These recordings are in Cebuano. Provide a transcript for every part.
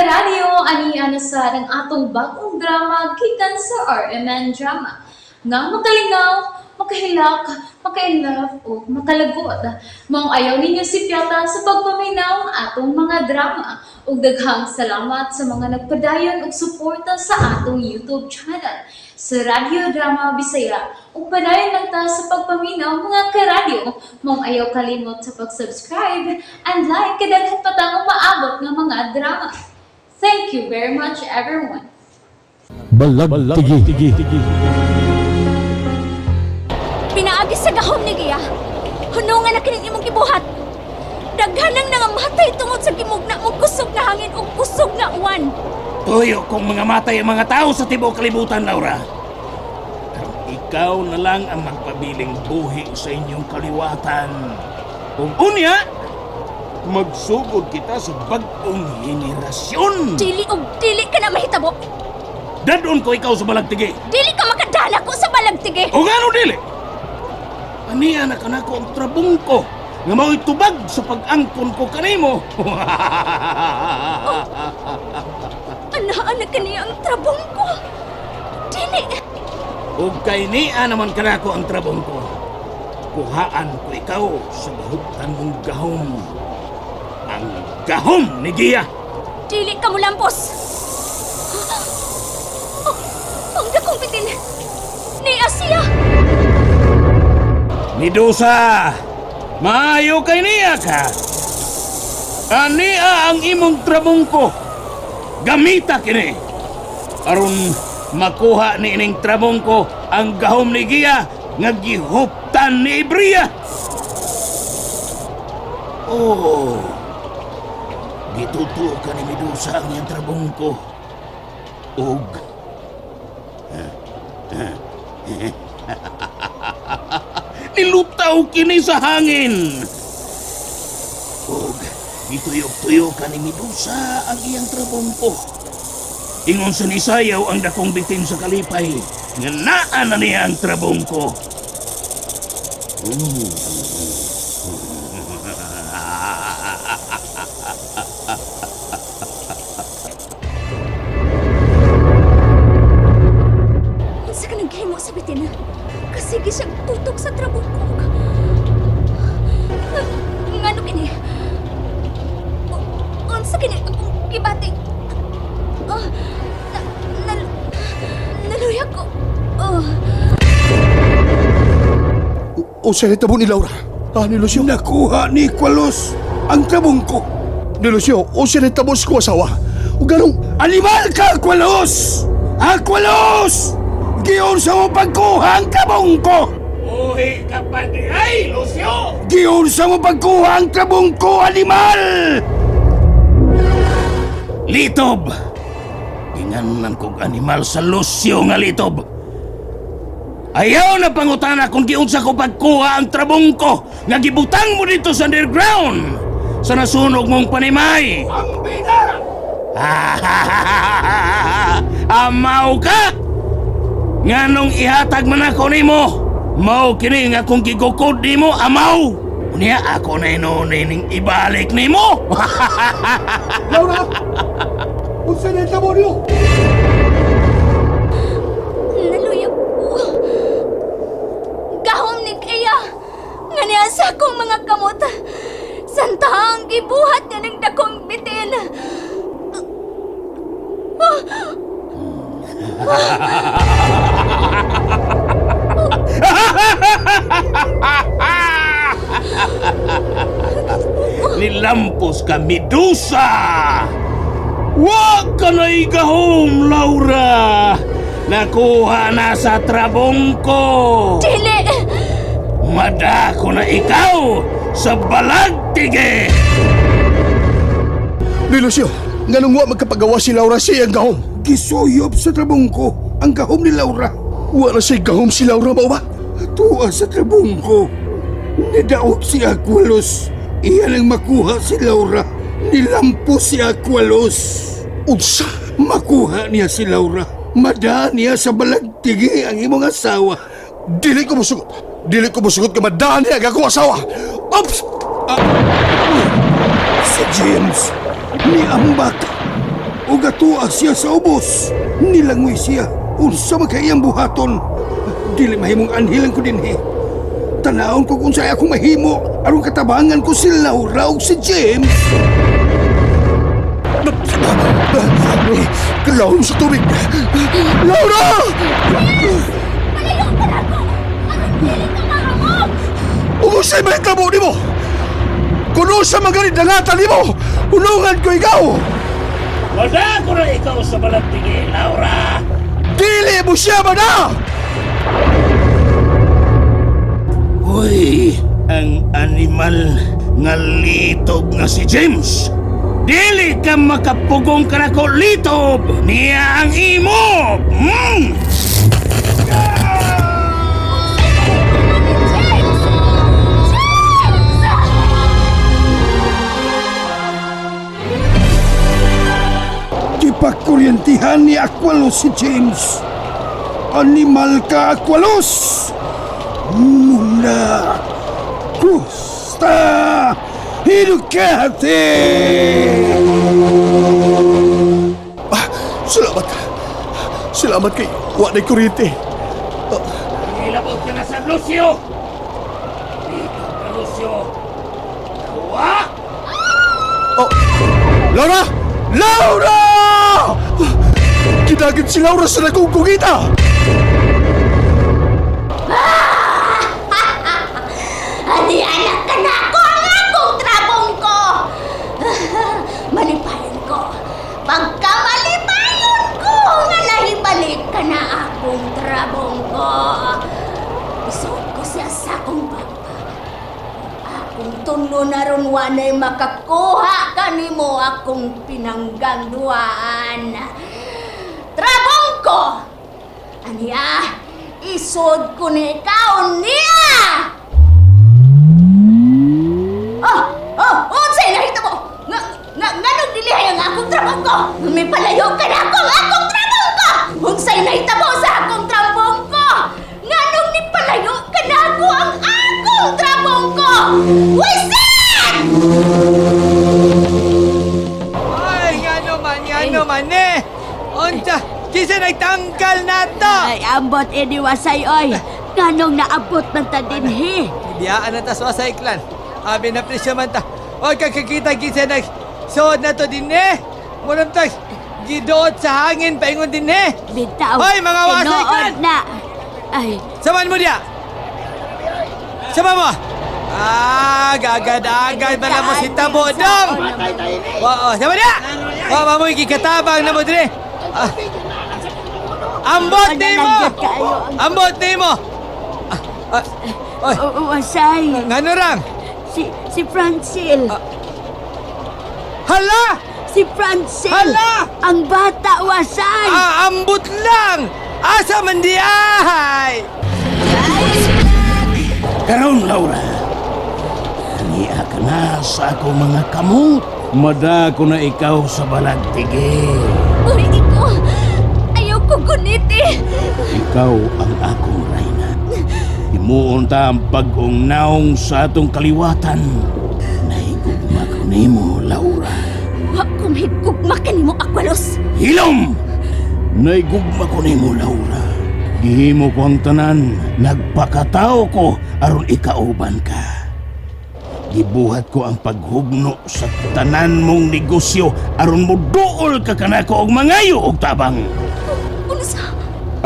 Karadyo, ania na sad ang atong bagong drama gikan sa RMN Drama nga makalingaw, makahilak, maka-inlove o makalagot. Maong ayaw ninyo sipyata sa pagpaminaw ang atong mga drama. Ug daghang salamat sa mga nagpadayon og suporta sa atong YouTube channel sa Radyo Drama Bisaya. Ug padayon lang ta sa pagpaminaw, mga karadyo. Maong ayaw kalimot sa pag-subscribe and like kay daghan pa tang umaabot nga mga drama. Thank you very much, everyone. Balagtigi. Pinaagi sa gahom ni Gia. Hunungan na kining imong gibuhat. Daghan ang nangamatay tungod sa gimugna mong kusog nga hangin ug kusog nga uwan. Tuyo kung mga matay ang mga tao sa tibuok kalibutan, Laura. Pero ikaw na lang ang magpabiling buhi sa inyong kaliwatan. Kung unya, magsugod kita sa bag-ong henerasyon. Dili og dili ka na mahitabo. Dadon ko ikaw sa balagtigi. Dili ka makadala ko sa balagtigi. O ngano dili? Aniya na kanako ang trabong ko nga mao'y tubag sa pag-angkon ko kanimo. Anaa na kaniya ang trabong ko. Dili. Ug kay niya naman kanako ang trabong ko. Kuhaan ko ikaw sa gahuptan mong gahom. Ang gahom ni Gia. Dili ka mulampos. Oh, ang dakong bitin. Ni Asia. Medusa, maayo kay niya ka. Ania ang imong trabong ko. Gamita kini. Aron makuha ni ining trabong ko ang gahom ni Gia nga gihuptan ni Ibria. Oh, gitutuo ka ni Medusa ang iyang trabong ko. Og nilutaw kini sa hangin. Og gituyok-tuyok ka ni Medusa ang iyang trabong ko. Ingon sa nisayaw ang dakong bitin sa kalipay, nga naa na niya ang trabong ko. Unsa ka naghimo sa bitin? Kasige siyang tutok sa trabong ko. Ngano kini? Unsa kini akong gibati? Ah, na, na, naluya ko. Oh. Unsa nahitabo ni Laura? Ah, ni Lucio. Nakuha ni Aqualos ang trabong ko. Ni Lucio, unsa nahitabo sa akong asawa? Ug ganong Animal ka, Aqualos! Aqualos! Giunsa mo pagkuha ang trabong ko! Uhi ka pa di ay, Lucio! Giunsa mo pagkuha ang trabong ko, animal! Litob! Inganan kog animal sa Lucio nga litob. Ayaw na pangutana kung giunsa ko pagkuha ang trabong ko nga gibutang mo dito sa underground sa nasunog mong panimay. Ambida! Amaw ka! Nganong ihatag man ako nimo? Mao kini nga kung gigukod nimo, amaw! Unya ako na inunin ibalik nimo. Laura! Unsa nahitabo niyo? Naluya ko. Gahom ni Kaya. Nga niya sa akong mga kamot. Santang gibuhat niya ng dakong bitin. Nilampos ka, Medusa! Wa ka na igahom, Laura! Nakuha na sa trabong ko! Dili! Madako na ikaw sa balagtige! Ni Lucio, nganong wa magkapagawa si Laura sa iyang gahom? Gisuyop sa trabong ko ang gahom ni Laura. Wa na siya'y gahom si Laura mao ba? Tuwa sa trabong ko. Nidaot si Aqualos. Iyan ang makuha si Laura. Nilampos si Aqualos. Unsa? Makuha niya si Laura. Madaan niya sa balagtigi ang imong asawa. Dili ko musugot. Dili ko musugot nga madaan niya ang akong asawa. Oops! Si James, ni Ambak. Ug atoa siya sa ubos. Nilangoy siya. Unsa man kay iyang buhaton? Dili mahimong anhilan ko dinhi. Tanawon ko kung unsay akong mahimo aron katabangan ko si Laura ug si James. Kalawom sa tubig! Laura! Palayo ka na ako! Aron dili ka mahamog! Umusay mahitabo nimo! Kuno sa mga dangatan nimo! Hulungan ko ikaw! Wala ko na ikaw sa balagtigi, Laura! Dili mo siya mana! Uy, ang animal nga litob nga si James. Dili ka makapugong kanako litob. Niya ang imo. James! James! Gipakuryentihan ni Aqualos si James. Animal ka, Aqualos! Muna! Gusta! Edukate! Ah, salamat! Salamat kay wa na'y kuryente. Ilabot ka na sa Lucio. Litob ka, Lucio. Wa! Oh, Laura! Laura! Gidagit si Laura sa nagkungkungita! Ani anak ka na ako ang akong trabong ko! Malipayon ko. Pagkamalipayon ko, nga nahibalik ka na akong trabong ko. Isuot ko siya sa akong baba. Akong tuno na ron wanay makakuha kanimo akong pinangganduan. Trabong ko! Aniya, isod ko ni ikaw niya! Oh, oh, unsay nahita mo? Nga, nga, nganong dilihay ang akong trabong ko? May palayo ka na akong akong trabong ko! Unsay nahita mo sa akong trabong ko? Nganong nipalayo ka na ako ang akong trabong ko? Wisin! Ay, nga naman eh. Unsa, kinsa nagtanggal na to? Ay, ambot ini wasay oy. Nganong naabot man ta dinhi? Biyaan na ta sa wasay clan. Abi na presyo man ta. Oy, kakakita kinsa nag suod na to din eh. Murag ta gidoot sa hangin paingon din eh. Bitaw. Hoy, mga wasay tinuod kan! na. Ay, Saman mo diya. Sama mo. Ah, gagad-agad pala mo si Tabo Dong. Oo, sama diya. Wa mo gikatabang na mo dire. Ah. Ambot nimo. Ambot nimo. Ah, ah, oy, Oo, wasay. ngano rang? Si Francil. Hala! Si Francil. Hala! Ang bata wasay. Ah, ambot lang! Asa man di ay? Karon, Laura. Ania ka na sa akong mga kamot. Mada ko na ikaw sa balagtigi. Uy, ikaw. Ayaw ko guniti. Ikaw ang akong rayna. Himuon ta ang bag-ong naong sa atong kaliwatan. Nahigugma ko nimo, Laura. Wa ko mahigugma kanimo, Aqualos. Hilom! Naigugma ko nimo, Laura. Gihimo ko ang tanan. Nagpakatao ko aron ikauban ka. Gibuhat ko ang paghugno sa tanan mong negosyo aron moduol ka kanako og mangayo og tabang. Unsa?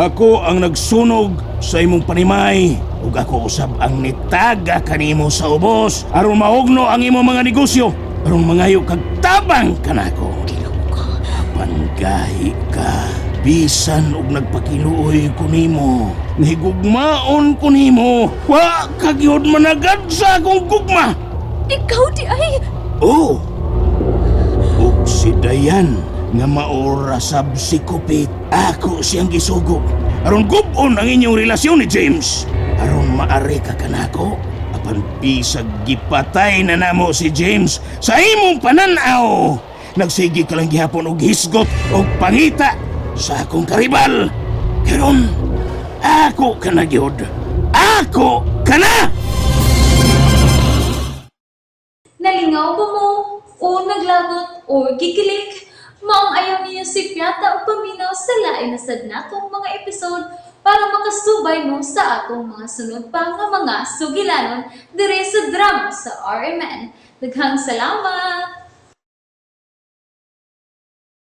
Ako ang nagsunog sa imong panimay ug ako usab ang nitaga kanimo sa ubos aron mahugno ang imong mga negosyo aron mangayo kag tabang kanako. Apan gahi ka bisan og nagpakiluoy ko nimo, nahigugmaon ko nimo, wa ka gyud managad sa akong gugma. Ikaw di ay. Oh. Ug si Dayan nga maorasab si Kupit. Ako siyang gisugo. Aron gubon ang inyong relasyon ni James. Aron maari ka kanako. Apan bisag gipatay na namo si James sa imong pananaw. Nagsige ka lang gihapon og hisgot og pangita sa akong karibal. Karon, ako ka na gyud. Ako ka na! Nalingaw ba mo? O naglagot? O gikilig? Maong ayaw ninyo sipyata o paminaw sa lain na sad natong mga episode para makasubay mo sa atong mga sunod pa nga mga sugilanon dire sa drama sa RMN. Daghang salamat!